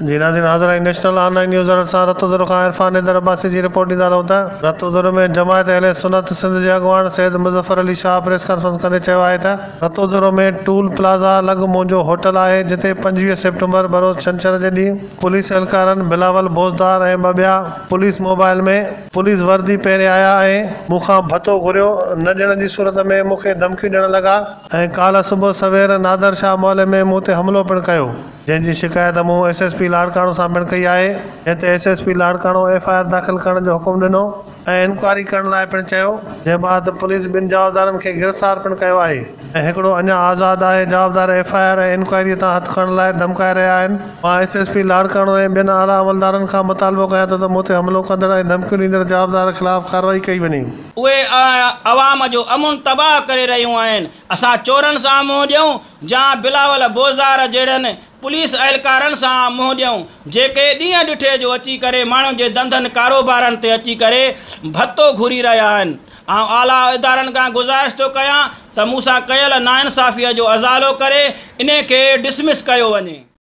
جي ناظرين حاضر آهيون نيشنل آن لائين نيوز الرٽ سان رتوديرو کان عرفان حيدر عباسي جي رپورٽ ڏيندا هلون ته رتوديرو ۾ جماعت اهل سنت سنڌ جي اڳواڻ سيد مظفر علي شاهه پريس ڪانفرنس ڪندي چيو آهي ته رتوديرو ۾ ٽول پلازا لڳ منهنجو هوٽل آهي جتي 25 سيپٽمبر بروز ڇنڇر جي ڏينهن پوليس اهلڪارن بلاول بوزدار ۽ ٻه ٻيا پوليس موبائل ۾ پوليس وردي پهري آيا ۽ مون کان ڀتو گهريو نه ڏيڻ جي صورت ۾ مون کي ڌمڪيون ڏيڻ لڳا ۽ ڪالهه صبح سوير نادر شاهه محلي ۾ مون تي حملو پڻ ڪيو. جنهن جي شڪايت مون ايس ايس پي لاڙڪاڻو سان پڻ ڪئي آهي، جنهن تي S S P Larkana F I R داخل ڪرڻ جو حڪم ڏنو ۽ انڪوائري ڪرڻ لاء پڻ چيو، جنهن بعد پوليس ٻن جوابدارن کي گرفتار پڻ ڪيو آهي ۽ هڪڙو اڃا آزاد آهي، جوابدار ايف I R ۽ انڪوائريء تان هٿ کڻڻ لاء ڌمڪائي رهيا آهن، مان ايس ايس پي لاڙڪاڻو ۽ ٻين اعليٰ عملدارن کان مطالبو ڪيان ٿو ته مون تي حملو ڪندڙ ۽ ڌمڪيون ڏيندڙ جوابدار خلاف ڪارروائي ڪئي وڃي. اهي عوام جو امن تباهه ڪري رهيون آهن، اسان چورن سان منهن ڏيون جا بلاول بوزدار جهڙن پوليس اهلڪارن سان منهن ڏيون جيڪي ڏينهن ڏٺي جو اچي ڪري ماڻهن جي ڌنڌن ڪاروبارن تي اچي ڪري ڀتو گهوري رهيا آهن. آئون اعليٰ ادارن کان گذارش ٿو ڪيان ته مون سان ڪيل ناانصافيء جو ازالو ڪري انهي کي ڊسمس ڪيو وڃي.